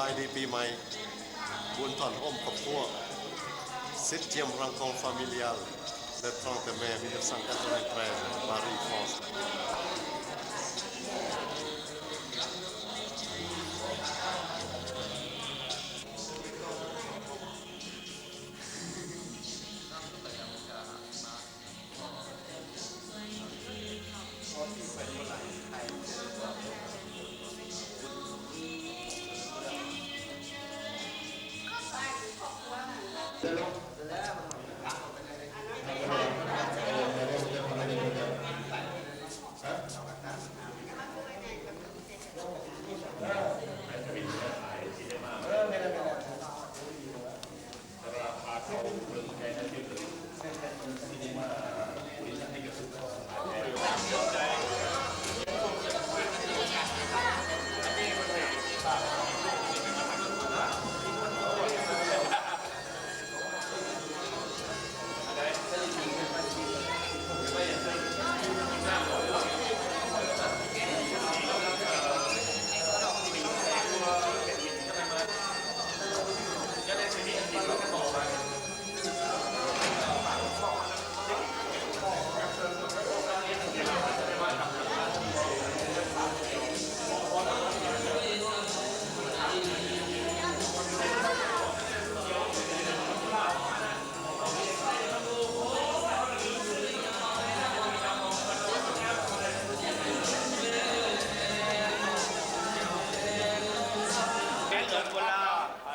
ສະບາຍດີປີໃໝ່ ບຸນທ້ອນໂຮມຄອບຄົວ Septième rencontre familiale, le trente mai mille neuf cent quatre-vingt-treize, Paris, France.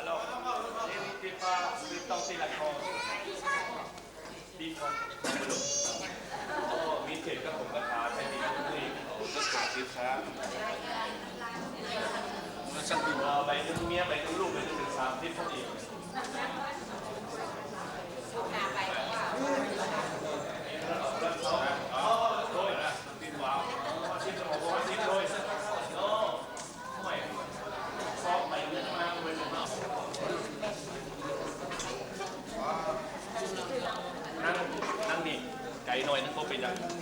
Alors, n'hésitez pas, le temps c'est la cause. Vive. ໂອ້ ມີເທດກັບຜົມກະຖາໃສ່ດີເລີຍ ໂອ້ ຈັກສາມສິບຊະ ເອີ ໃບໜຶ່ງເມຍ ໃບໜຶ່ງລູກ ໃບໜຶ່ງເປັນສາມສິບພໍດີ. ໂອ້ຍ ນັ່ງ ນັ່ງນີ້ໄກໜ້ອຍໜຶ່ງ ບໍ່ເປັນຫຍັງ ນັ່ງ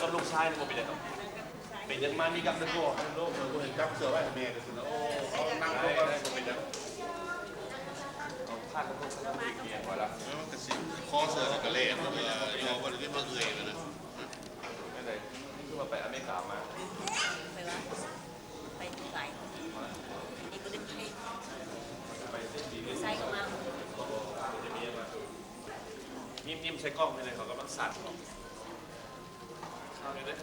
ກັບລູກຊາຍບໍ່ເປັນຫຍັງດອກ. ເປັນຫຍັງມາມີກັບເດີ ໂລກເມືອງບໍ່ເຫັນຈັບເສືອໄວ້ໃຫ້ແມ່ເດີ ໂອ້ ເອົານັ່ງລົງກ່ອນ ບໍ່ເປັນຫຍັງ ເອົາພາດລົງ ເອີ ມັນກະຊິ ຄໍເສືອກະແລ່ນ ເອີ ຢູ່ບໍ່ໄດ້ມາເອື້ອຍນະ. ຈັ່ງໃດ ຄືວ່າໄປອາເມລິກາມາ? ໄປວະ? ໄປຫຼາຍ ນີ້ບໍ່ໄດ້ໄປ ໄປເສດສີ ໄຊກໍມາ ຍິ້ມໆ ໃສ່ກ້ອງ ເຂົາກຳລັງສັ່ນເນາະ.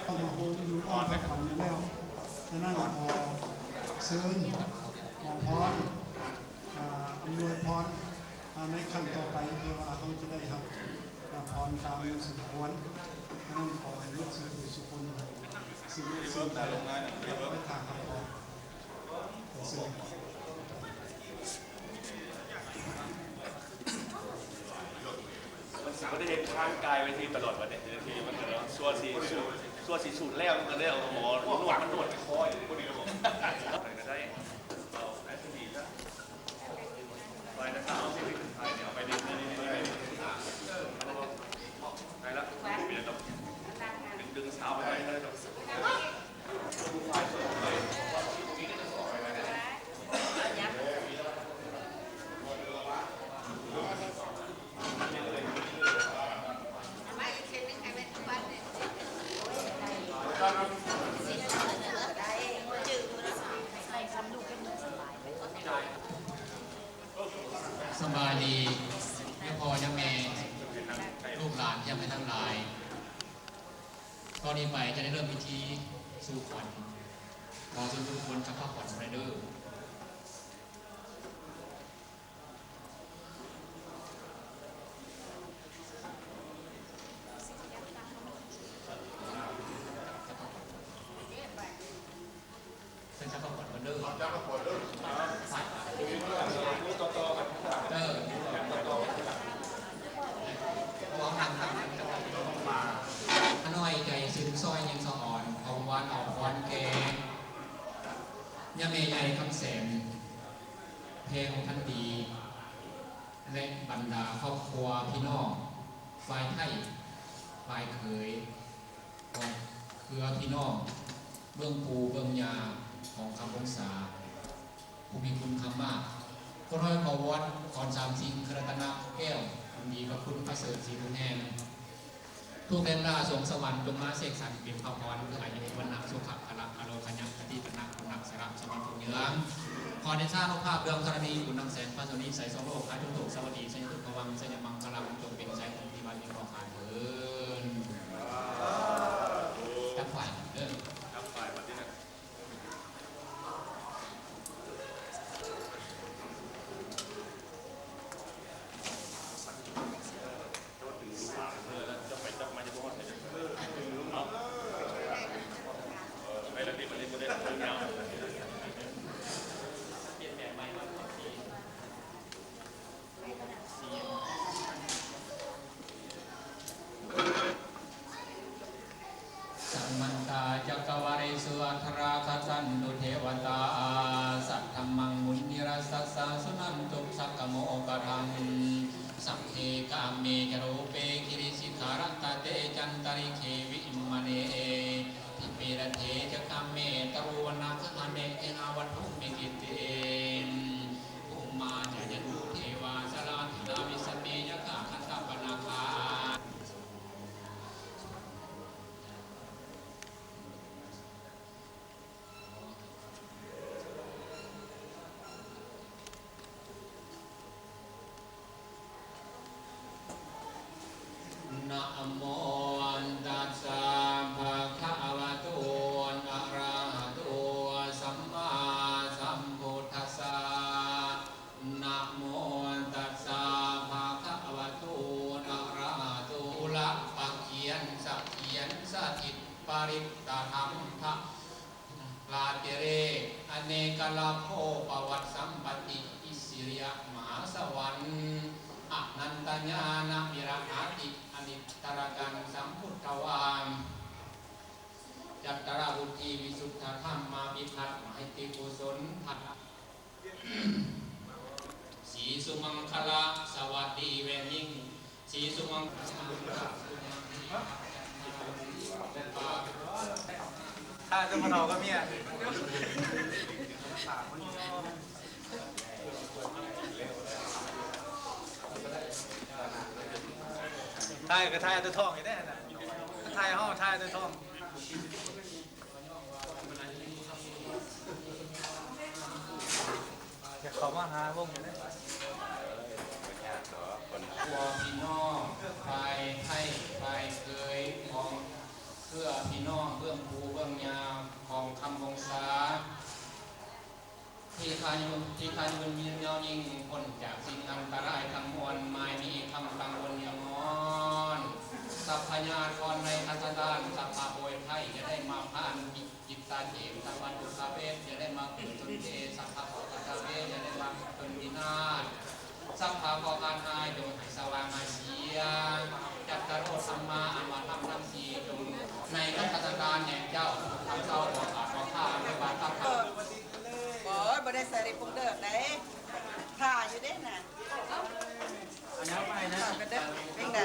ເຮົາມາໂຮມຢູ່ອ້ອມພະພັນນີ້ແລ້ວ, ສະນັ້ນຂໍເຊີນຂໍພອນ ອາ ອຳນວຍພອນ ອາ ໃນຂັ້ນຕໍ່ໄປ ເພື່ອວ່າເຮົາຈະໄດ້ຮັບ ອາ ພອນຕາມສົມຄວນ. ສະນັ້ນຂໍໃຫ້ລູກສິດລູກສິດຄົນ ສິດລູກສິດໄປຖ້າຮັບພອນ. ມັນຊິບໍ່ໄດ້ເຮັດທາງກາຍໄວ້ທີ່ຕະຫຼອດວັນນີ້ ທີ່ມັນກະຊົ່ວຊິ ຊົ່ວຊິສູນແລ້ວ ມັນກະເລີຍເອົາໝໍນວດມານວດຄອຢູ່ພຸ້ນນີ້ ໄປກະໄດ້ ເອົາໄປຊະດີຊະ ໄປນະ ເອົາຊິໄປເອົາໄປ ໄດ້ລະ ບໍ່ເປັນຫຍັງດອກ ດຶງໆ ສາວໄປໄດ້ດອກ. ສະບາຍດີ ຍາພໍ່ຍາແມ່ ລູກຫຼານທີ່ຮັກແພງທັງຫຼາຍ. ຕໍ່ນີ້ໄປຈະໄດ້ເລີ່ມພິທີສູ່ຂວັນ. ຂໍເຊີນທຸກຄົນຈັບຜ້າຂວັນໄປເດີ. ເຊີນຈັບຜ້າຂວັນເດີ. ຄອບຄົວພີ່ນ້ອງ ຝ່າຍໄພ້ ຝ່າຍເຂີຍ ຂອງເຄືອພີ່ນ້ອງເບື້ອງປູ່ເບື້ອງຍ່າຂອງຄຳວົງສາ ຜູ້ມີຄຸນຄຳມາກ ຄົນຮ້ອຍຂໍວອນ ຂອນສາມສິງ ຄືລັດຕະນະແກ້ວ ບຸນດີພະຄຸນປະເສີດສີບຸນແຮງ ທຸກແຫ່ງລາສົງສະຫວັນ ຈົ່ງມາເສກສັນເປັນພະພອນ ເພື່ອອາຍຸ ວັນນະ ສຸຂະ ພະລະ ອາໂລຄະຍະ ຄະຕິຕະນະ ຄຸນນະ ສະລະ ສະຫວັນ ພົງເຍືອງ ຂໍເດຊານຸພາບເບື້ອງທະລະນີ ບຸນນຳແສງພະສຸນີ ໃສສອງໂລກ ຫາຈຸໂຕກ ສະຫວັດດີ ໄຊຍະຕຸກຂະວັງ ໄຊຍະມັງຄະລັງ ຈົ່ງເປັນໄຊຂອງທີ່ວັດນີ້ຂໍຂານເທີ້ນ. ຈັບຝ່າຍເດີ ຈັບຝ່າຍບັດນີ້ນະ. Samantā cakkavāḷesu atrāgacchantu devatā, saddhammaṃ munirājassa suṇantu saggamokkhadaṃ. Sagge kāme ca rūpe girisikharataṭe cantalikkhe vimāne, dīpe raṭṭhe ca gāme taruvanagahane gehavatthumhi khette, bhummā cāyantu devā jalathalavisame yakkhagandhabbanāgā. Namo tassa bhagavato arahato sammāsambuddhassa. Namo tassa bhagavato arahato ລະປະກຽນສະຖຽນສະຖິດປະລິດຕະທຳພະລາຕິເລກ ອະເນກະລາໂພ ປະວັດສຳປະຕິ ອິດສະລິຍະມະຫາສະຫວັນ ອະນັນຕະຍານະວິລະຫາຕິ ອະນິດຕະລະກັງສຳພຸດທະວາ ຈັດຕະລະບຸດທິ ວິສຸດທະທຳມາພິພັດ ມະຫິດຕິກຸສົນ ທັດ ສີສຸມັງຄະລະ ສະຫວັດດີແວ່ຍິງ ສີສຸມັງ ຖ້າຈະມາເວົ້າກັບເມຍ ຖ່າຍກໍຖ່າຍແຕ່ທ້ອງຢູ່ເດ້ຫັ້ນນະ ຖ່າຍເຮົາຖ່າຍແຕ່ທ້ອງ. ຢາກເຂົ້າມາຫາວົງຢູ່ເດ້. ຄອບຄົວພີ່ນ້ອງ ຝ່າຍໄພ້ ຝ່າຍເຂີຍ ຂອງເຄືອພີ່ນ້ອງເບື້ອງປູ່ເບື້ອງຍ່າຂອງຄຳວົງສາ ທີ່ຂ້າຢູ່ ທີ່ຂ້າຢູ່ຍືນຍາວຍິ່ງ ພົ້ນຈາກສິ່ງອັນຕະລາຍທັງມວນ ໝາຍມີຄຳຕັ້ງບົນຍາມອນ ສັບພະຍາກອນໃນຄັດສະຖານ ສັບພະໂພຍໄພ ຢ່າໄດ້ມາຜ່ານ ຈິດຕາເຈມ ສັບພະທຸກຂະເວດ ຢ່າໄດ້ມາເກີດຊົນເທ ສັບພະໂພຄະທະເວດ ຢ່າໄດ້ມາເກີດຊົນວິນາດ ສັບພະເຄາະຮ້າຍຈົ່ງໃຫ້ສະຫວ່າງຫາຍເສຍ ຈັດຕະໂລທຳມາ ອາມາທຳທັງສີ່ ຈົ່ງໃນຄັດສະຖານແຫ່ງເຈົ້າ ທັງເຈົ້າບໍ່ຂາດບໍ່ຄາ ບໍ່ບາດທັງ ໂອ້ຍ ບໍ່ໄດ້ໃສ່ລິບປຸງເດີບໃດ ຖ້າຢູ່ເດ້ນະ ເອົາຫຍັງໄປນະ ເປັນໃດ?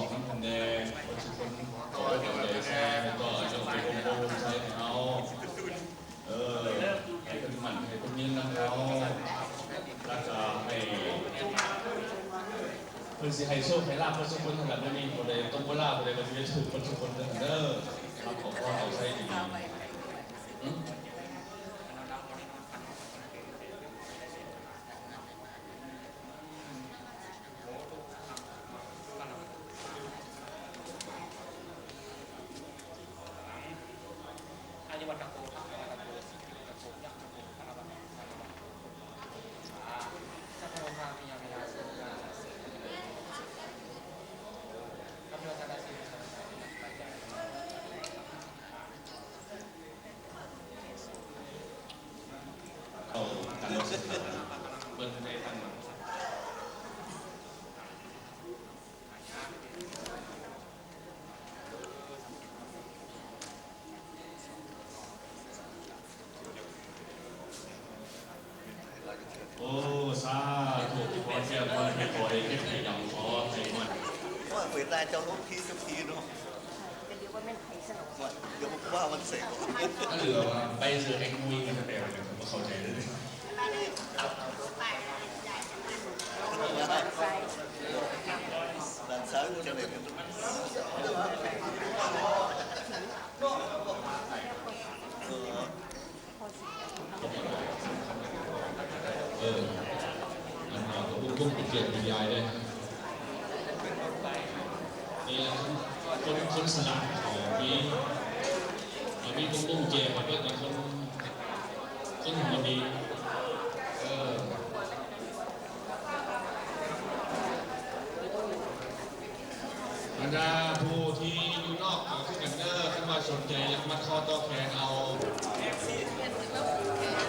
ອກນຳກັນແດ່ ເພິ່ນຊິຄົນຂໍໃຫ້ເອົາໃຈໃສ່ ແລ້ວກໍເອົາເປັນອົບຮົມໃຊ້ໃຫ້ເຮົາ ເອີ ໃຫ້ເພິ່ນໝັ້ນໃຫ້ເພິ່ນຍືນນຳເຮົາ ແລ້ວກໍໃຫ້ ເພິ່ນຊິໃຫ້ໂຊກໃຫ້ລາບເບິດທຸກຄົນ ຂະໜາດມື້ນີ້ ຜູ້ໃດຕົກບໍ່ລາບ ຜູ້ໃດກໍຊິໄດ້ຖືກເບິດທຸກຄົນເດີ ເດີ ຮັບຂອງພອນເອົາໃຊ້ດີໆ ອືມ. ອາຍຸວັນນະໂກ ພະວະນະໂກ ສຸຂີພະນະໂກ ຍະນະໂກ ພະລະວັນນະໂກ ພະລະວັນນະໂກ ສາທຸ ສັບພະໂລກາ ປິຍະເມທາ ໂສກາ ສະເສນ ຄຳເດີນທານາຊີວິດ ສະວັນນະໂກ ປັນຍາ ເອົາ ເບິ່ງໃນທາງ ໂອ້ ສາທຸ ຂໍແກ້ວ ຂໍໃຫ້ ຂໍໃຫ້ເກັບໃຫ້ດຳ ຂໍໃຫ້ໝັ້ນ ໂອ້ຍ ເວລາເຈົ້າລົງທີ່ ເຈົ້າທີ່ເນາະ ກະດຽວວ່າແມ່ນໃຜຊັ້ນເນາະ ວ່າ ດຽວວ່າມັນເສກ ອັນເຫຼືອວ່າ ໄປເສືອແອງງຸຍ ມັນຈະແປວ່າຫຍັງ ຂ້ອຍບໍ່ເຂົ້າໃຈເລີຍ. ຫຼານສາວຢູ່ຈັ່ງໃດ? ເອີ ເອີ ອັນນັ້ນກໍບຸ້ງໆ ເປັນເກດເປັນຍາຍເດ້ ນີ້ແຫຼະ ຄົນ ຄົນສະຫຼາດ ມີ ມີບຸ້ງໆ ແຈກເບິດ ຄົນ ຄົນຫົວດີ ເອີ. ບັນດາຜູ້ທີ່ຢູ່ນອກກໍຄືກັນເດີ ຄັນວ່າສົນໃຈຢາກມັດຂໍ້ຕໍ່ແຂນເອົາ ເປັນຈັ່ງໃດ?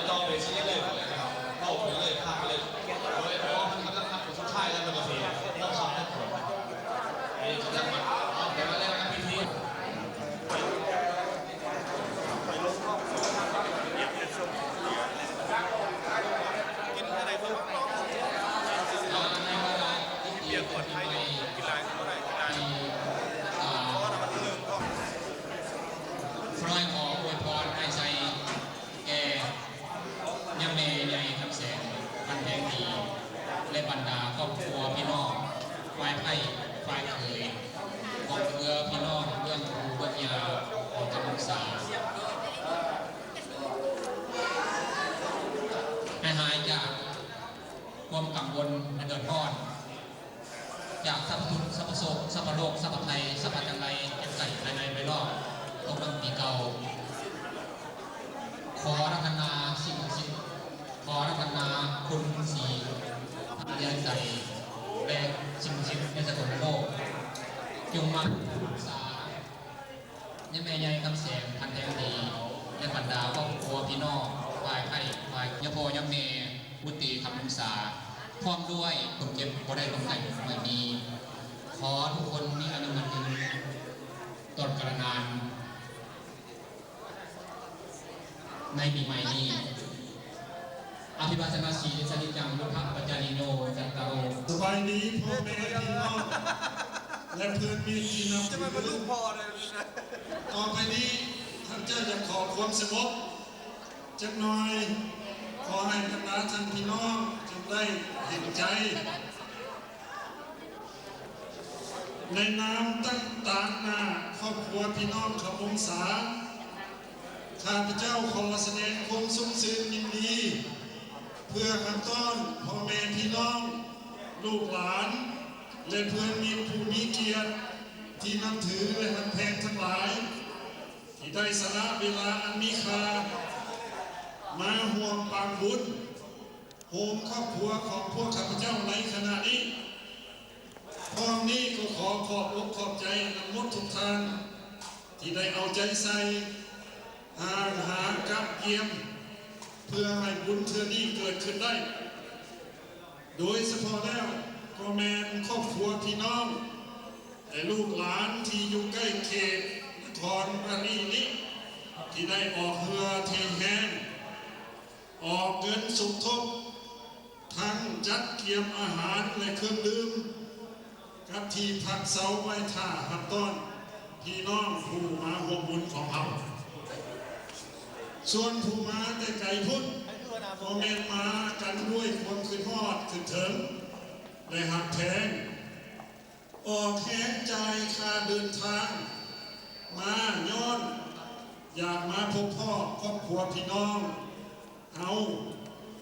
ຕໍ່ໆ ໄປຊິເລີຍ ເວົ້າໄປເລີຍ ພາກໄປເລີຍ ໂດຍສະເພາະເພິ່ນກຳລັງຮັບຄົນສຸດທ້າຍແລ້ວ ແລ້ວກໍຊິເວົ້າຄຳນັບຄົນ ເປັນຈັ່ງຊັ້ນ ເອົາ ແປວ່າແລ້ວນະ ພິທີ ກິນແນວໃດກໍບໍ່ຕ້ອງ ໃນເວລາທີ່ເປັນປຽກປອດໄພ ກິນຫຼາຍກໍບໍ່ໄດ້ ກິນຫຼາຍ ອ່າ ຂໍໃຫ້ມັນເລີກ ຂໍໃຫ້ຂໍອວຍພອນໃຫ້ໄຊແກ່ຍາແມ່ໃຫຍ່ຄຳແສງ ພັນແພງດີ ແລະ ບັນດາຄອບຄົວພີ່ນ້ອງ ຝ່າຍໃພ້ ຝ່າຍເຂີຍ ຂອງເຄືອພີ່ນ້ອງເບື້ອງປູ່ເບື້ອງຍ່າ ອອກຈາກພັນສາ ໃຫ້ຫາຍຈາກຄວາມກັງວົນ ແລະ ເດືອດຮ້ອນ ຈາກສັບພະທຸກ ສັບພະໂສກ ສັບພະໂລກ ສັບພະໄພ ສັບພະຈັງໄລ ເຈັບໄຂ້ໄຂ້ໄຂ້ໄພນອກ ຕົກນຳປີເກົ່າ ຂໍອາລາທະນາສິ່ງສັກສິດ ຂໍອາລາທະນາຄຸນສີພະຍາໄຊ ແລະ ສິ່ງສັກສິດໃນສາກົນໂລກ ຈົ່ງມາຮັກສາ ຍາແມ່ໃຫຍ່ຄຳແສງ ພັນແພງດີ ແລະ ບັນດາຄອບຄົວພີ່ນ້ອງ ຝ່າຍໃພ້ ຝ່າຍຍາພໍ່ຍາແມ່ ບຸດຕີຄຳວົງສາ ພ້ອມດ້ວຍຄົນເຈັບບໍ່ໄດ້ຄວາມໄຂ້ບໍ່ມີ ຂໍທຸກຄົນມີອາຍຸໝັ້ນຍືນຕະຫຼອດການນານ. ໃນປີໃໝ່ນີ້ ອະພິວາທະນາສີລິສະນິຈັງ ລຸດທະປັດຈາລີໂນ ຈັດຕາໂລ. ສະບາຍດີພໍ່ແມ່ພີ່ນ້ອງ ແລະ ເພື່ອນມິດທີ່ນັບຖື. ຕໍ່ໄປນີ້ ຂ້າພະເຈົ້າຢາກຂໍຄວາມສະຫງົບຈັກໜ່ອຍ. ຂໍໃຫ້ບັນດາທ່ານພີ່ນ້ອງຈົ່ງໄດ້ເຫັນໃຈ. ໃນນາມຕັ້ງຕາງໜ້າຄອບຄົວພີ່ນ້ອງຂະວົງສາ, ຂ້າພະເຈົ້າຂໍສະແດງຄວາມຊົມຊື່ນຍິນດີ ເພື່ອຮັບຕ້ອນພໍ່ແມ່ພີ່ນ້ອງ, ລູກຫຼານ ແລະ ເພື່ອນມິດຜູ້ມີກຽດທີ່ນັບຖື ແລະ ຮັກແພງທັງຫຼາຍ ທີ່ໄດ້ສະຫຼະເວລາອັນມີຄ່າມາຮ່ວມປາງບຸນ ໂຮມຄອບຄົວຂອງພວກຂ້າພະເຈົ້າໃນຂະນະນີ້. ພ້ອມນີ້ກໍຂໍຂອບອົກຂອບໃຈນຳໝົດທຸກທ່ານ ທີ່ໄດ້ເອົາໃຈໃສ່ ຮ່າງຫາກະກຽມ ເພື່ອໃຫ້ບຸນເທື່ອນີ້ເກີດຂຶ້ນໄດ້. ໂດຍສະເພາະແລ້ວກໍແມ່ນຄອບຄົວພີ່ນ້ອງ ແລະ ລູກຫຼານທີ່ຢູ່ໃກ້ເຂດນະຄອນປາຣີນີ້ ທີ່ໄດ້ອອກເຫື່ອເທແຮງ ອອກເງິນສົມທົບ ທັງຈັດກຽມອາຫານ ແລະ ເຄື່ອງດື່ມ ກັບທີ່ພັກເຊົາໄວ້ຖ້າຮັບຕ້ອນພີ່ນ້ອງຜູ້ມາຮ່ວມບຸນຂອງເຮົາ. ສ່ວນຜູ້ມາແຕ່ໄກພຸ້ນ ກໍແມ່ນມາກັນດ້ວຍຄວາມຄິດຮອດຄິດເຖິງ ແລະ ຮັກແພງ. ອອກແຮງຈ່າຍຄ່າເດີນທາງມາຍ້ອນຢາກມາພົບພໍ້ຄອບຄົວພີ່ນ້ອງເຮົາ,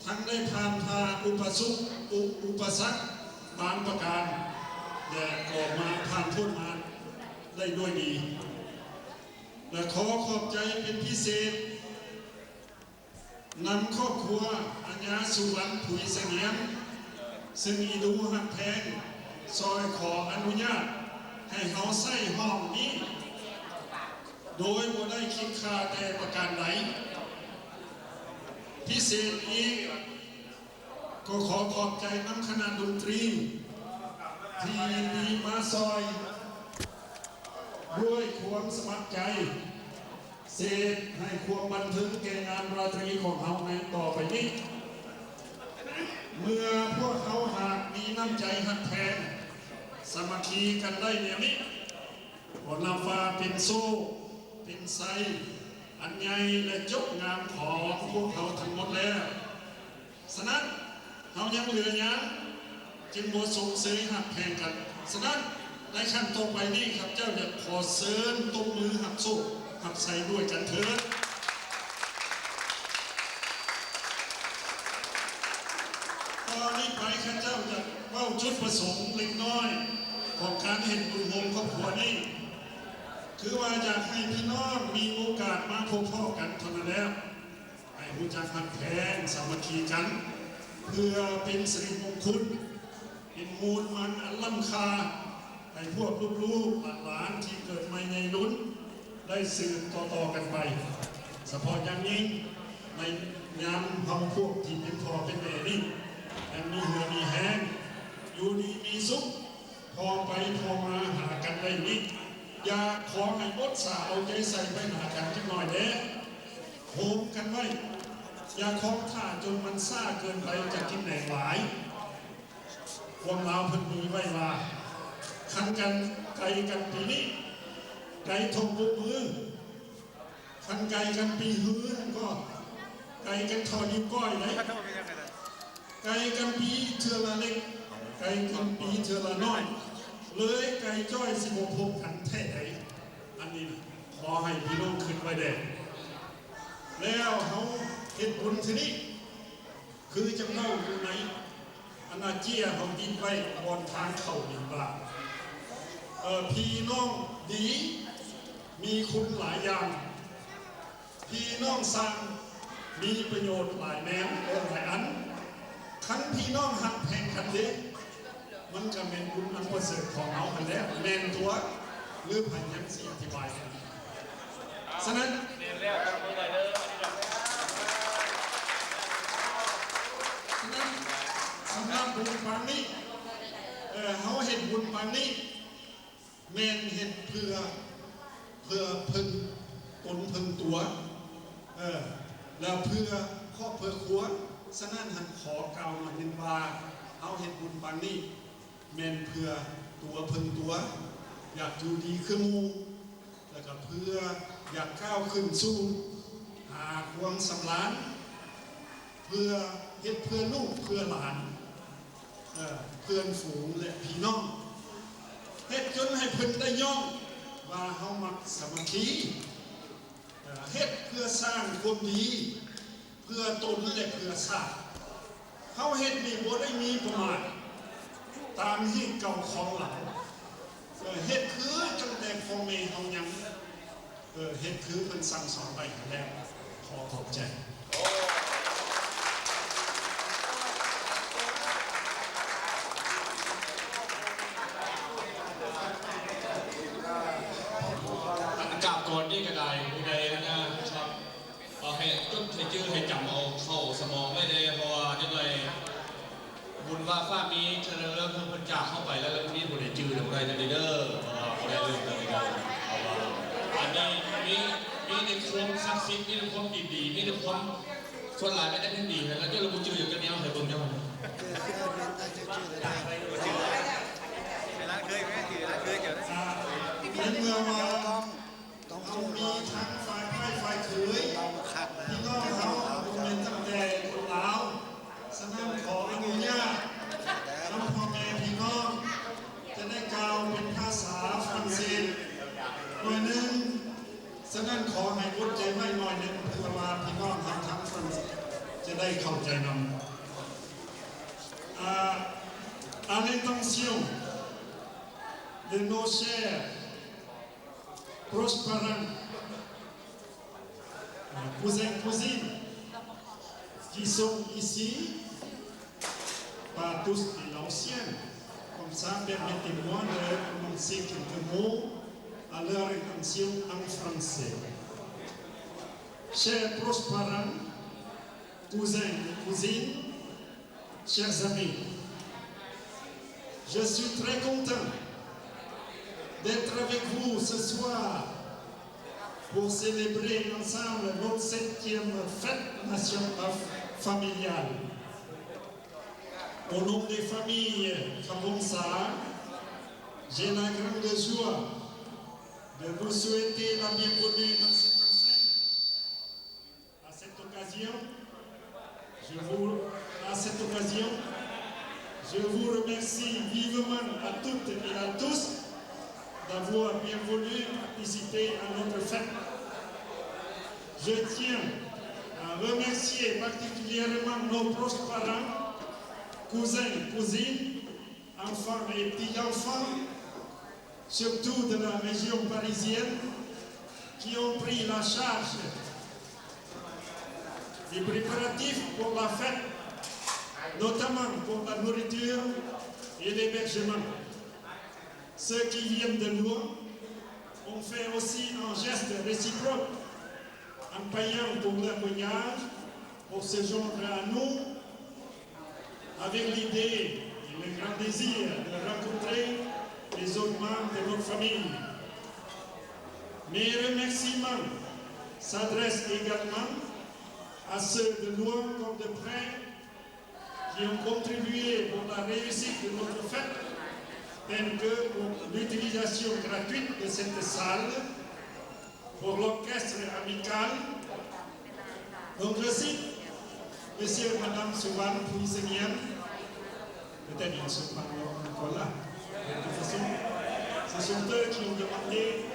ທັງໄດ້ຜ່ານຜ່າອຸປະສຸກ ອຸ ອຸປະສັກບາງປະການ ແລະ ກໍມາຜ່ານພົ້ນມາໄດ້ດ້ວຍດີ ແລະ ຂໍຂອບໃຈເປັນພິເສດ ນຳຄອບຄົວອາຍາສຸວັນ ຜຸຍສະຫງຽມ ຊຶ່ງອີດູຮັກແພງ ຊ່ອຍຂໍອະນຸຍາດໃຫ້ເຮົາໃຊ້ຫ້ອງນີ້ ໂດຍບໍ່ໄດ້ຄິດຄ່າແຕ່ປະການໃດ. ພິເສດອີກ ກໍຂໍຂອບໃຈນຳຄະນະດົນຕີ ທີ່ຍິນດີມາຊ່ອຍດ້ວຍຄວາມສະໝັກໃຈ ເສດໃຫ້ຄວາມບັນເທີງແກ່ງານລາຕຣີຂອງເຮົາໃນຕໍ່ໄປນີ້. ເມື່ອພວກເຮົາຫາກມີນ້ຳໃຈຮັກແພງ ສາມັກຄີກັນໄດ້ແນວນີ້ ກໍນັບວ່າເປັນໂຊກ ເປັນໄຊ ອັນໃຫຍ່ ແລະ ຈົບງາມຂອງພວກເຮົາທັງໝົດແລ້ວ. ສະນັ້ນ, ເຮົາຍັງເຫຼືອຫຍັງຈຶ່ງບໍ່ຊົມເຊີຍຮັກແພງກັນ? ສະນັ້ນ, ໃນຂັ້ນຕໍ່ໄປນີ້ ຂ້າພະເຈົ້າຢາກຂໍເຊີນຕົບມືຮັບໂຊກຮັບໄຊດ້ວຍກັນເທີດ. ຕໍ່ນີ້ໄປ ຂ້າພະເຈົ້າຢາກເວົ້າຈຸດປະສົງເລັກນ້ອຍຂອງການເຮັດບຸນໂຮມຄອບຄົວນີ້ ຄືວ່າຢາກໃຫ້ພີ່ນ້ອງມີໂອກາດມາພົບພໍ້ກັນເທົ່ານັ້ນແລ້ວ. ໃຫ້ຮູ້ຈັກຮັກແພງສາມັກຄີກັນ ເພື່ອເປັນສິລິມົງຄຸນ ເປັນມູນມັນອັນລ້ຳຄ່າ ໃຫ້ພວກລູກໆຫຼານໆທີ່ເກີດໃໝ່ໃຫຍ່ລຸນ ໄດ້ສືບຕໍ່ໆກັນໄປ, ສະເພາະຢ່າງຍິ່ງໃນຍາມເຮົາພວກທີ່ເປັນພໍ່ເປັນແມ່ນີ້ ຍັງມີເຫື່ອມີແຮງ ຢູ່ດີມີສຸກ ພໍໄປພໍມາຫາກັນໄດ້ນີ້ ຢາກຂໍໃຫ້ອົດສາເອົາໃຈໃສ່ໄປຫາກັນຈັກໜ້ອຍແດ່. ໂຮມກັນໄວ້ ຢ່າຄອງຖ້າຈົນມັນຊ້າເກີນໄປຈະກິນແຫຼງຫຼາຍ. ພວກລາວເພິ່ນມີໄວ້ວ່າ ຄັນກັນໄກກັນປີນີ້ ໄກເທົ່າກົບມື. ຄັນໄກກັນປີຮືຫັ້ນກໍ ໄກກັນເທົ່ານິ້ວກ້ອຍໃດ໋. ໄກກັນປີເທື່ອລະເລັກ ໄກກັນປີເທື່ອລະນ້ອຍ ເລີຍໄກຈ້ອຍຊິບໍ່ພົບກັນແທ້ໃດ໋. ອັນນີ້ນະ ຂໍໃຫ້ພີ່ນ້ອງຄິດໄວ້ແດ່. ແລ້ວເຮົາເຮັດບຸນເທື່ອນີ້ ຄືຈັ່ງເວົ້າຢູ່ໃນອັນນາເຈ້ຍເຮົາຕິດໄວ້ບ່ອນທາງເຂົ້ານີ້ວ່າ ເອີ ພີ່ນ້ອງດີມີຄຸນຫຼາຍຢ່າງ, ພີ່ນ້ອງຊ່າງມີປະໂຫຍດຫຼາຍແນວ ເອີ ຫຼາຍອັນ. ຄັນພີ່ນ້ອງຮັກແພງກັນເດ້ ມັນກະແມ່ນບຸນອັນປະເສີດຂອງເຮົາຫັ້ນແຫຼະ ແມ່ນຕົວະ ຫຼື ໃຜຍັງຊິອະທິບາຍ? ສະນັ້ນ ສະນັ້ນ ສຳລັບບຸນປາງນີ້ ເອີ ເຮົາເຮັດບຸນປາງນີ້ ແມ່ນເຮັດເພື່ອ ເພື່ອເພິ່ງຕົນເພິ່ງຕົວ ເອີ ແລ້ວເພື່ອຄອບເພື່ອຄົວ. ສະນັ້ນ ຫັ້ນ ຂໍກ່າວໜ້ອຍໜຶ່ງວ່າ ເຮົາເຮັດບຸນປານນີ້ ແມ່ນເພື່ອຕົວເພິ່ນຕົວະ ຢາກຢູ່ດີຄືໝູ່ ແລ້ວກໍເພື່ອຢາກກ້າວຂຶ້ນສູ່ຫາຄວາມສຳລານ ເພື່ອເຮັດເພື່ອລູກເພື່ອຫຼານ ເອີ ເພື່ອນຝູງ ແລະ ພີ່ນ້ອງ. ເຮັດຈົນໃຫ້ເພິ່ນໄດ້ຍ້ອງວ່າເຮົາມັກສາມັກຄີ. ເຮັດເພື່ອສ້າງຄວາມດີ ເພື່ອຕົນ ແລະ ເພື່ອຊາດ. ເຮົາເຮັດນີ້ບໍ່ໄດ້ມີປະມາດຕາມຮີດເກົ່າຂອງລາວ. ເຮັດຄືຕັ້ງແຕ່ພໍ່ແມ່ເຮົາຍັງ ເຮັດຄືເພິ່ນສັ່ງສອນໄວ້ຫັ້ນແຫຼະ. ຂໍຂອບໃຈ. ອັນກາບກ່ອນນີ້ກໍໄດ້ ຜູ້ໃດນະ ເອົາໃຫ້ຈົດໃຫ້ຈື່ໃຫ້ຈຳເອົາເຂົ້າສະໝອງໄວ້ແດ່ ເພາະວ່າຈັກໜ້ອຍບຸນວ່າຟ້າມີ ເທື່ອເລີເພິ່ນຈາກເຮົາໄປແລ້ວ ແລ້ວມີຜູ້ໃດຈື່ນຳບໍ່ໄດ້ເດີ ເພາະວ່າບໍ່ໄດ້ເລື່ອງເດີ. ເພາະວ່າອັນນີ້ມີ ມີແຕ່ຄວາມສັກສິດ ມີແຕ່ຄວາມດີໆ ມີແຕ່ຄວາມ ສ່ວນຫຼາຍແມ່ນແອັດມິນດີ ແລ້ວເຈົ້າລະບໍ່ຈື່ ເຈົ້າແນວໃຫ້ເບິ່ງເຈົ້າ. ໃນເມື່ອວ່າເຮົາມີທັງຝ່າຍອ້າຍຝ່າຍເຂີຍ ພີ່ນ້ອງເຮົາບໍ່ແມ່ນຕັ້ງແຕ່ຄົນລາວ. ສະນັ້ນ ຂໍອະນຸຍາດນຳພໍ່ແມ່ພີ່ນ້ອງ ຈະໄດ້ກ່າວເປັນພາສາຝຣັ່ງເສດໜ້ອຍໜຶ່ງ. ສະນັ້ນ ຂໍໃຫ້ອົດໃຈໄວ້ໜ້ອຍໜຶ່ງ ເພື່ອວ່າພີ່ນ້ອງເຮົາທາງຝຣັ່ງຈະໄດ້ເຂົ້າໃຈນຳ. À, à l'intention de nos chers proches parents, cousins, cousines, qui sont ici, pas tous de l'ancien. Comme ça, permettez-moi de prononcer quelques mots à leur intention en français. Chers proches parents, cousins et cousines, chers amis, je suis très content d'être avec vous ce soir pour célébrer ensemble notre septième fête nationale familiale. Au nom des familles Khabonsa, j'ai la grande joie de vous souhaiter la bienvenue dans cette enceinte. À cette occasion, je vous, à cette occasion, je vous remercie vivement à toutes et à tous d'avoir bien voulu participer à notre fête. Je tiens à remercier particulièrement nos proches parents, cousins, cousines, enfants et petits-enfants, surtout de la région parisienne, qui ont pris la charge des préparatifs pour la fête, notamment pour la nourriture et l'hébergement. Ceux qui viennent de loin ont fait aussi un geste réciproque en payant pour leur voyage, pour se joindre à nous, avec l'idée et le grand désir de rencontrer les autres membres de notre famille. Mes remerciements s'adressent également à ceux de loin comme de près qui ont contribué pour la réussite de notre fête, tels que pour l'utilisation gratuite de cette salle, pour l'orchestre amical. Donc je cite Monsieur et Madame Suvan Puisenian, peut-être ils ne sont pas encore là. De toute façon, ce sont eux qui ont demandé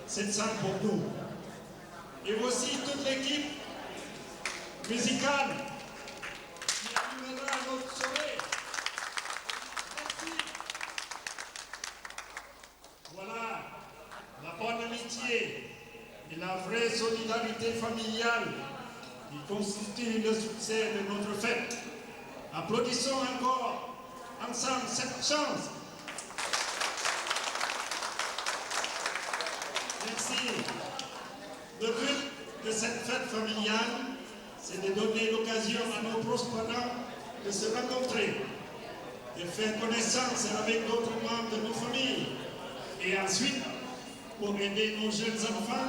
cette salle pour nous. Et voici toute l'équipe musicale qui animera notre soirée. Merci. Voilà la bonne amitié et la vraie solidarité familiale qui constitue le succès de notre fête. Applaudissons encore ensemble cette chance. Merci. Le but de cette fête familiale, c'est de donner l'occasion à nos proches parents de se rencontrer, de faire connaissance avec d'autres membres de nos familles et ensuite pour aider nos jeunes enfants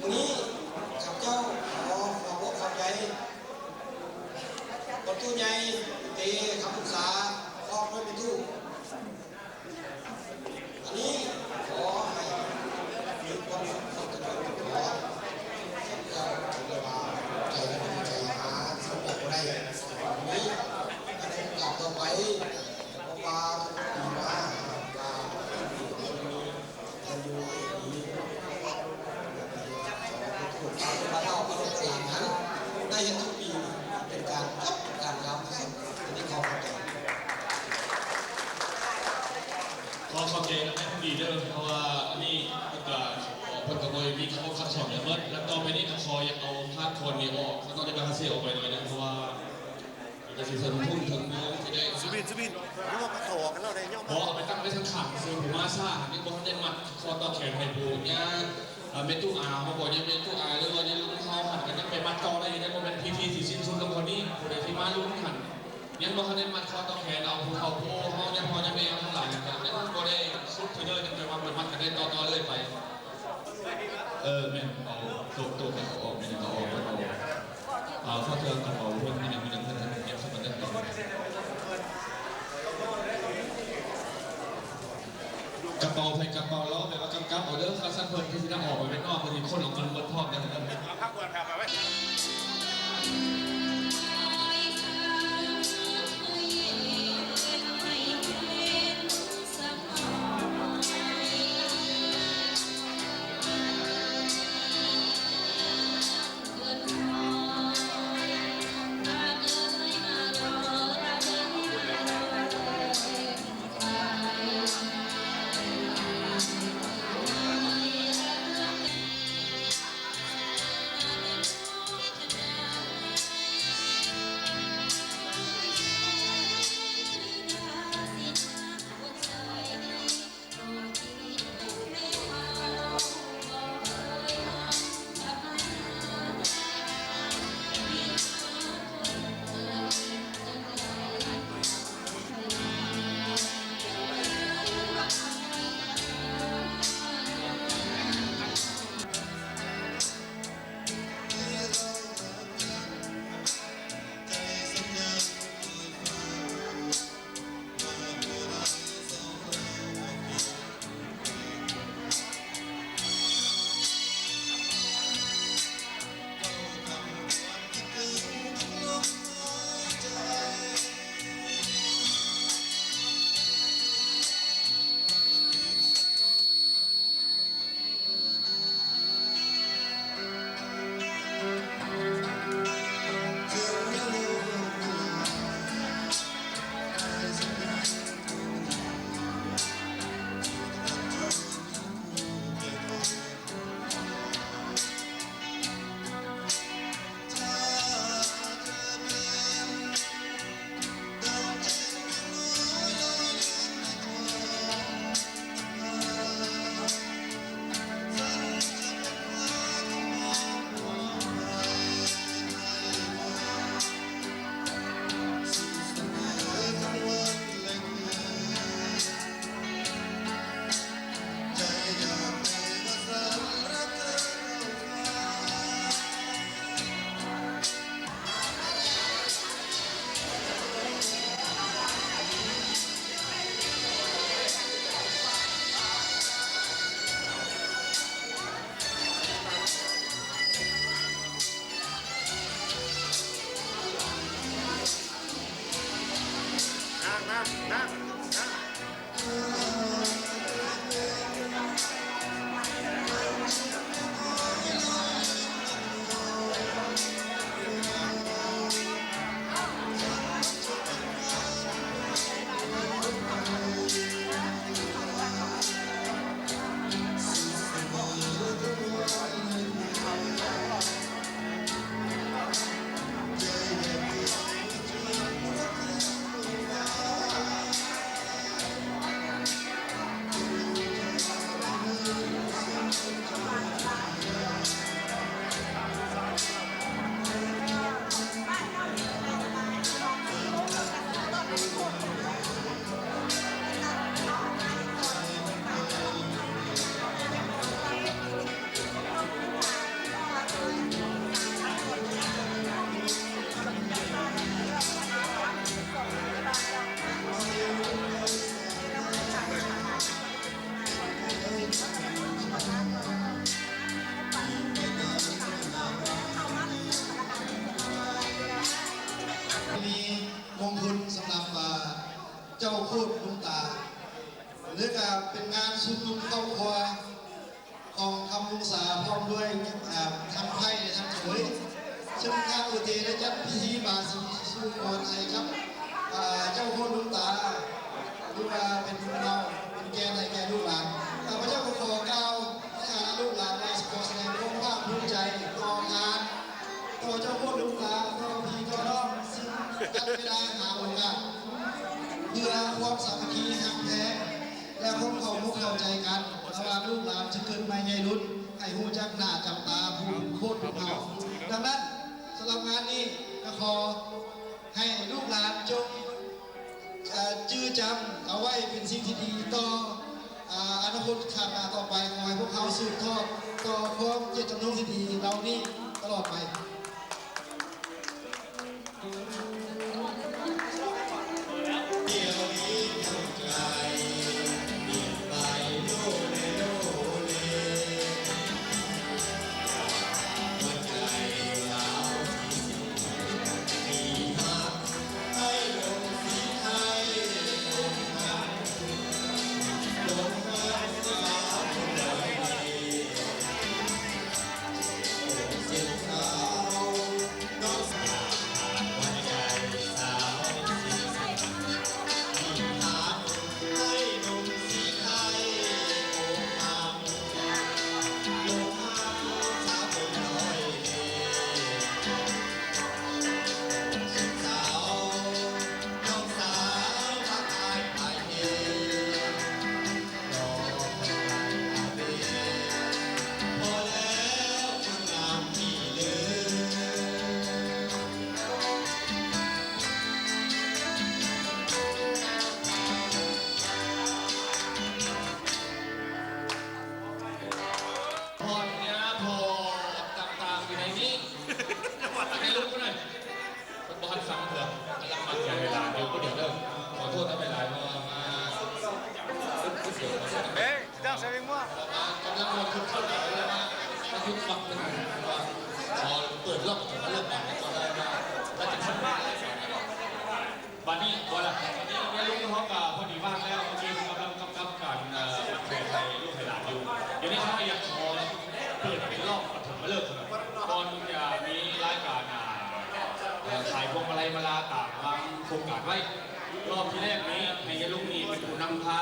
ມື້ນີ້ຂ້າພະເຈົ້າຂໍຂອບອົກຂອບໃຈພໍ່ຕູ້ໃຫຍ່ເຕ ຄຳປຸກສາ ພ້ອມດ້ວຍແມ່ຕູ້. ອັນນີ້ຂໍໃຫ້ມີຄວາມສຸກຄວາມຈະເລີນກັນຕະຫຼອດ. ຂ້າພະເຈົ້າຖືວ່າໃຈລະດີໃຈຫາສິ່ງໃດບໍ່ໄດ້. ນີ້ໃນໂອກາດຕໍ່ໄປ ເພາະວ່າທຸກປີມາ ຫາກວ່າ ຂໍຂອບໃຈນຳແມ່ນດີເດີ ເພາະວ່າອັນນີ້ເພິ່ນກະ ເພິ່ນກະບໍ່ໄດ້ມີຄຳເວົ້າຄຳສອນຫຍັງໝົດ ແລະຕໍ່ໄປນີ້ກະຂໍຢາກເອົາພາກຄອນນີ້ອອກ ຂ້ານ້ອຍຈະໄປຫາເສຍອອກໄປໜ້ອຍໜຶ່ງ ເພາະວ່າ ກະຊິເຖິງພຸ້ນເຖິງເມືອງຊິໄດ້ ສຸບິນ ສຸບິນ ຍ່ອປາຖໍກັນແລ້ວໄດ໋ ຍ່ອປາຖໍ ບໍ່ ເອົາໄປຕັ້ງໄວ້ທາງຂ້າງ ຄືຜູ້ມາຊ້າ ຍັງບໍ່ທັນໄດ້ມັດຂໍ້ຕໍ່ແຂນໃຫ້ຜູ້ຍ່າງ ເອີ ແມ່ຕູ້ອາເຮົາບໍ່ ຍັງແມ່ຕູ້ອາ ຫຼືວ່າຍັງລຸງເຮົາຫັ້ນ ກະຍັງໄປມັດຕໍ່ໄດ້ຢູ່ເດ້ ບໍ່ແມ່ນພິທີຊິສິ້ນສຸດລົງເທົ່ານີ້. ຜູ້ໃດທີ່ມາລຸນຫັ້ນ ຍັງບໍ່ທັນໄດ້ມັດຂໍ້ຕໍ່ແຂນ ເອົາຜູ້ເຖົ້າຜູ້ໂອເຮົາ ຍາພໍ່ຍາແມ່ເຮົາທັງຫຼາຍ ກະຍັງບໍ່ໄດ້ສຸດເທື່ອເດີ ຈັ່ງໄປວ່າໄປມັດກັນໄດ້ຕໍ່ໆເລື້ອຍໄປ. ເອີ ແມ່ນ ເອົາໂຕະ ໂຕະກັນເອົາອອກ ແມ່ນ ເອົາອອກ ເອົາອອກ ເອົາ ເຂົາເທື່ອກະເປົາເພິ່ນ ມີຫຍັງ ມີຫຍັງເພິ່ນ ເກັບໃສ່ກັນເດີ ກະເປົາໃຜກະເປົາລາວ ແບບວ່າກັບກັບເອົາເດີ ຄັນຊັ້ນເພິ່ນຄືຊິໄດ້ອອກໄປນອກ ເພິ່ນຊິຄົນອອກມາລວດພ້ອມກັນເດີ. ມີມົງຄຸນສຳລັບ ເຈົ້າໂຄດລຸງຕາ ແລະກະເປັນງານຊຸມນຸມຄອບຄົວ ຂອງຄຳວົງສາ ພ້ອມດ້ວຍ ເອີ່ ທັງໃພ້ ແລະ ທັງຈຳເລີຍ. ເຊິ່ງທາງໂອເຕໄດ້ຈັດພິທີບາສີສູ່ຂວັນໃຫ້ກັບ ເອີ່ ເຈົ້າໂຄດລຸງຕາ ຫຼືວ່າເປັນຜູ້ເຖົ້າ ເປັນແກ່ນໃຫ້ແກ່ລູກຫຼານ. ຂ້າພະເຈົ້າກໍຂໍກ່າວໃນຖານະລູກຫຼານວ່າ ຂໍສະແດງຄວາມພາກພູມໃຈຕໍ່ທ່ານ ຕໍ່ເຈົ້າໂຄດລຸງຕາ ຕໍ່ພີ່ຕໍ່ນ້ອງ ຊຶ່ງຕັດເວລາຫາໂອກາດ ເພື່ອຄວາມສາມັກຄີຮັກແພງ ແລະ ຄວາມເຂົ້າອົກເຂົ້າໃຈກັນ ລະຫວ່າງລູກຫຼານທີ່ເກີດໃໝ່ໃຫຍ່ລຸ້ນ ໃຫ້ຮູ້ຈັກໜ້າຈຳຕາຜູ້ເປັນໂຄດຂອງເຮົາ. ດັ່ງນັ້ນ ສຳລັບງານນີ້ ກໍຂໍໃຫ້ລູກຫຼານຈົ່ງ ເອີ່ ຈື່ຈຳເອົາໄວ້ເປັນສິ່ງທີ່ດີຕໍ່ ອາ ອະນາຄົດຂ້າງໜ້າຕໍ່ໄປ. ຂໍໃຫ້ພວກເຮົາສືບທອດຕໍ່ຄວາມເຈດຈຳນົງທີ່ດີເຫຼົ່ານີ້ຕະຫຼອດໄປ. ພອນຍາພໍ່ຕ່າງໆຢູ່ໃນນີ້ ໃຫ້ລຸກມາໜ່ອຍ. ເພິ່ນບໍ່ທັນຟັງເທື່ອ ກຳລັງໝັກໃຈຫຼານຢູ່ຜູ້ດຽວເດີ. ຂໍໂທດນຳຫຼາຍໆ ເພາະວ່າມາ ເອີ tu danse avec moi. ກຳລັງມ່ວນຄຶກຄື້ນ ແລ້ວມາ ມາຢຸດໝັກເພິ່ນ ວ່າຂໍເປີດລອບປະຖົມມະເລີກບາດນີ້ ກໍໄດ້ມາ ມາເຈັດສິບປີ. ບາດນີ້ ບໍ່ລະ ບາດນີ້ແມ່ລຸງເຮົາກໍພໍດີວ່າງແລ້ວ ເມື່ອກີ້ເພິ່ນກຳລັງກຳກັບການ ເອີ ແຂກໃຫ້ລູກໃຫ້ຫຼານຢູ່. ດຽວນີ້ເຮົາກໍຢາກຂໍເປີດເປັນລອບປະຖົມມະເລີກ ກ່ອນຈະມີລາຍການ ອ່າ ເອີ ຂາຍພວງມາໄລມາລາຕາມວາງໂຄງການໄວ້. ລອບທີແລກນີ້ໃຫ້ຍາຍລຸງນີ້ເປັນຜູ້ນຳພາ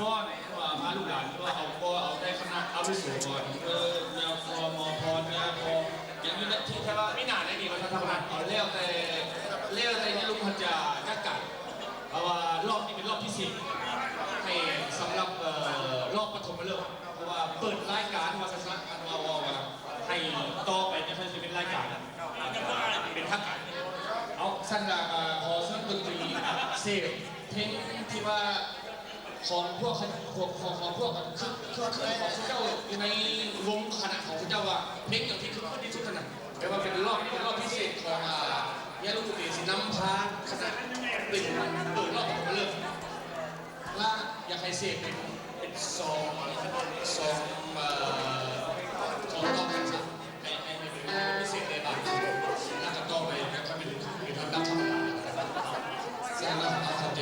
ຟ້ອນ ວ່າພາລູກຫຼານ ຫຼືວ່າເອົາ ກໍເອົາແຕ່ຄະນະອາວຸໂສກ່ອນ ຄືຍາພໍ່ໝໍພອນ ຍາພໍ່ ຢ່າງຢູ່ໃນທີ່ ແຕ່ວ່າມີໜ້າໃນນີ້ວ່າຊັ້ນ ເທົ່ານັ້ນ ເອົາແລ້ວແຕ່ ແລ້ວແຕ່ຍາຍລຸງເພິ່ນຈະຈັດການ. ເພາະວ່າລອບນີ້ເປັນລອບພິເສດໃຫ້ສຳລັບ ເອີ ລອບປະຖົມມະເລີກ ເພາະວ່າເປີດລາຍການວ່າຊັ້ນຊະ ອັນວ່າ ເວົ້າວ່າໃຫ້ຕໍ່ໄປຈະຄ່ອຍຊິເປັນລາຍການ ເປັນທາງການ. ເອົາ ຊັ້ນລະ ເອີ ຂໍເຊີນດົນຕີເສບເພງທີ່ວ່າຂອງພວກ ຂອງ ຂອງ ຂອງພວກ ຄື ຄື ຄືຂອງເຈົ້າຢູ່ໃນວົງຄະນະຂອງເຈົ້າວ່າເພງຫຍັງທີ່ຄຶກຄື້ນທີ່ສຸດຫັ້ນນະ. ແປວ່າເປັນລອບ ເປັນລອບພິເສດຂອງ ອາ ຍາລຸງເຕຊິນຳພາຄະນະ ເປັນເປີດລອບປະຖົມມະເລີກ ລະຢາກໃຫ້ເສກເປັນ ເປັນສອງ ສອງ ເອີ ສອງລອບຈັ່ງຊີ້ ໃຫ້ ໃຫ້ ໃຫ້ເປັນພິເສດແດ່ບາງ ລະກະຕໍ່ໄປກະເປັນ ເປັນລຳດັບທຳມະດາ. ສະນັ້ນເຮົາເຂົ້າໃຈ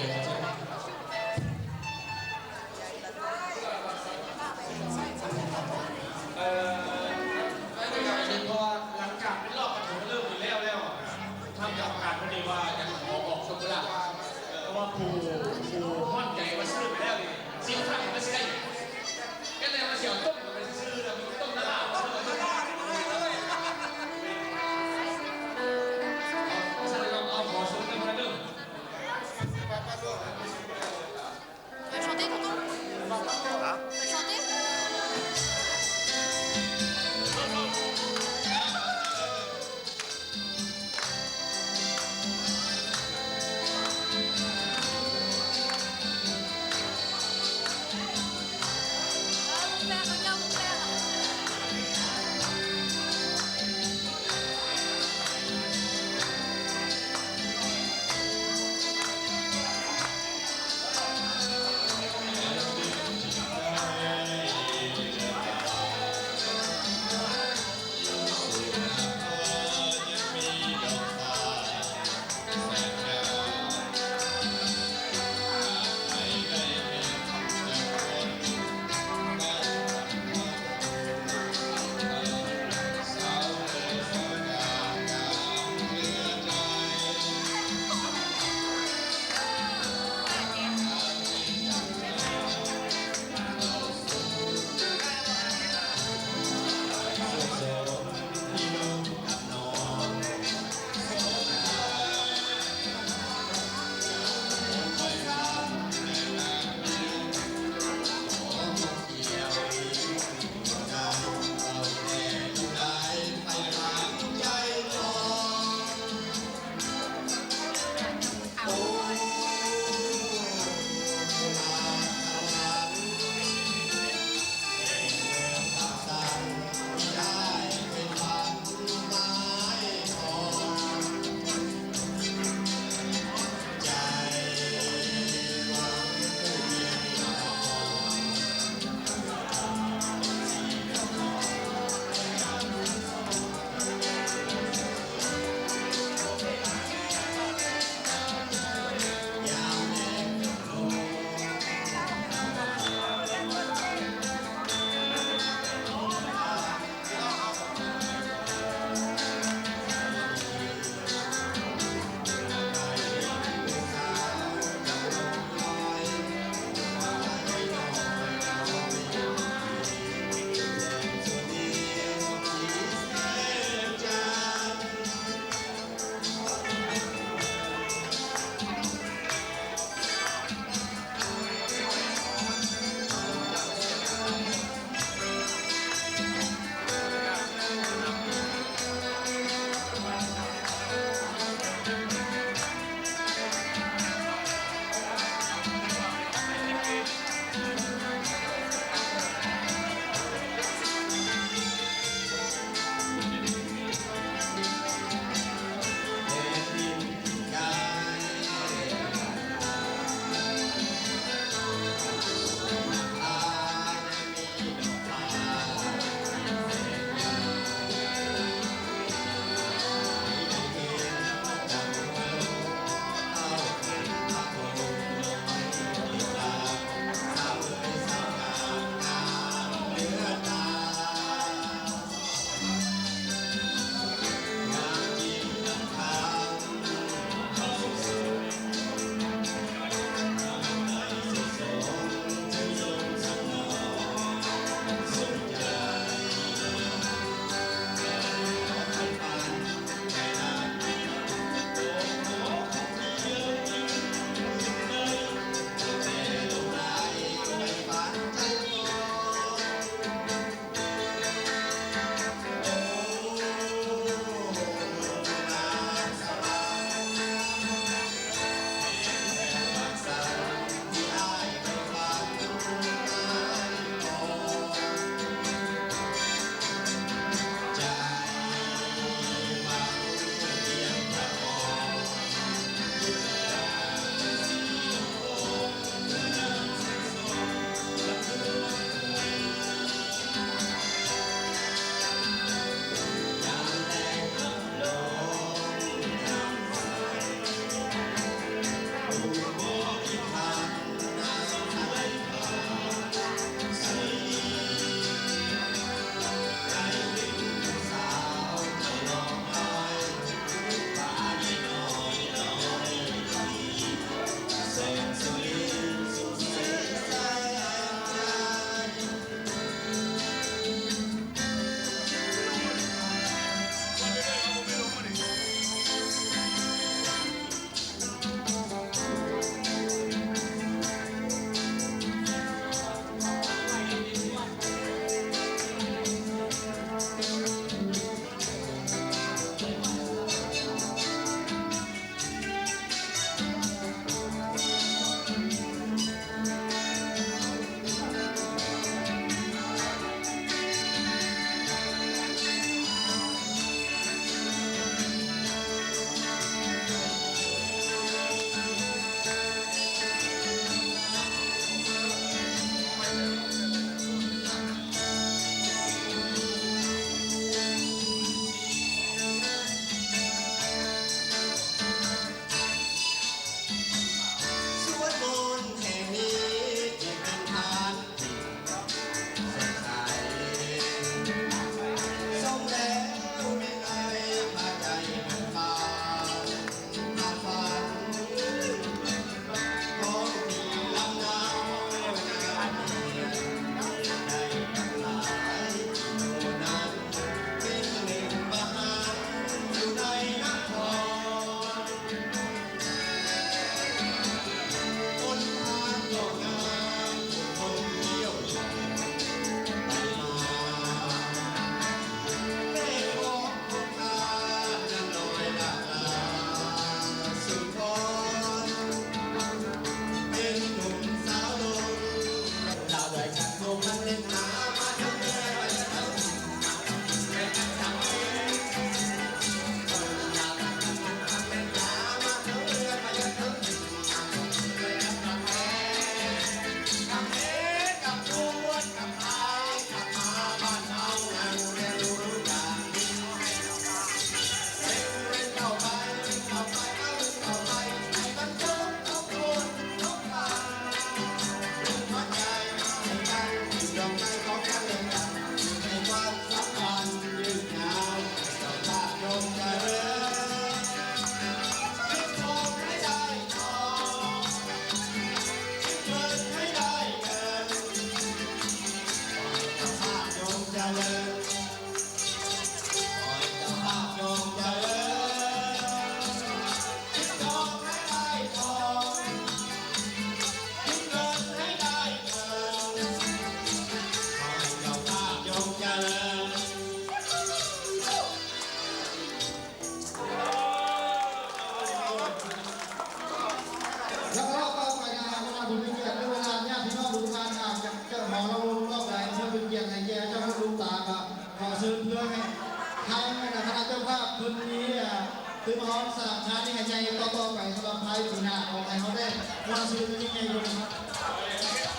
ຄືມາຮອດສາມຊາດນີ້ໃຫ້ໃຫຍ່ຕໍ່ໆໄປ ສຳລັບທ້າຍປີໜ້າ ຂໍໃຫ້ເຮົາໄດ້ມ່ວນຊື່ນຍິ່ງໃຫຍ່ກວ່ານີ້.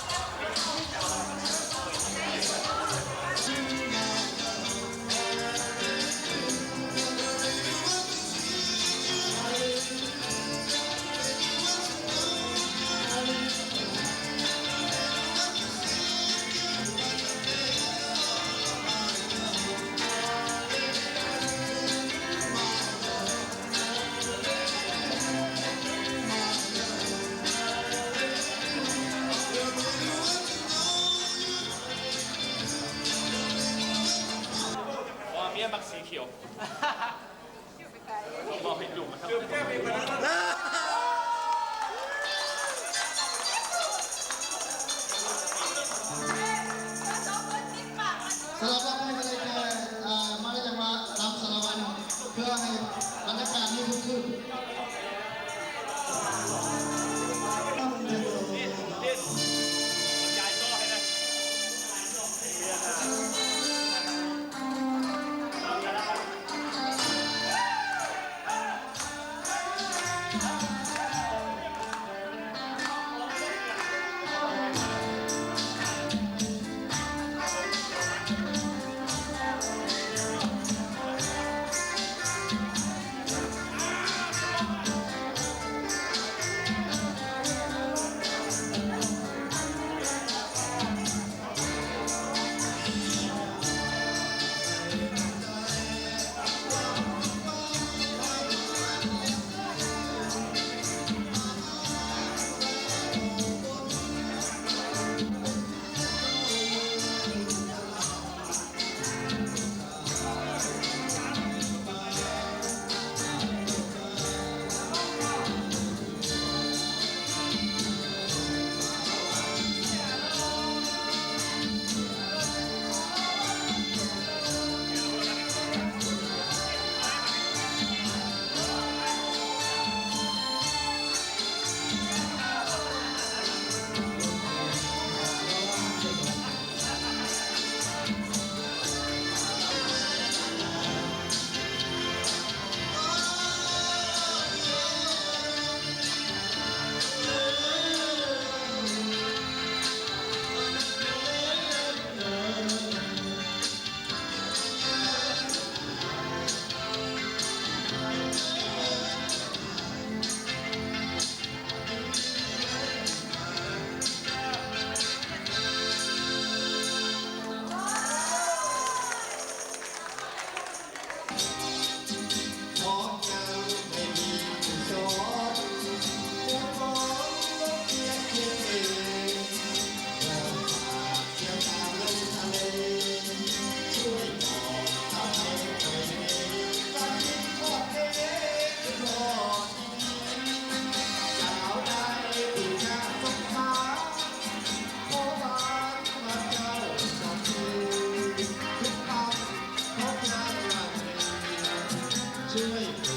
ເພາະວ່າເມຍມັກສີຂຽວ. ມອບໃຫ້ລຸງນະຄັບ. ສຳລັບຮອບນີ້ກໍໄດ້ແກ່ ອ່າ ມາໄດ້ຈັງຫວະລຳສາລະວັນ ເພື່ອໃຫ້ບັນຍາກາດນີ້ຄຶກຄື້ນ.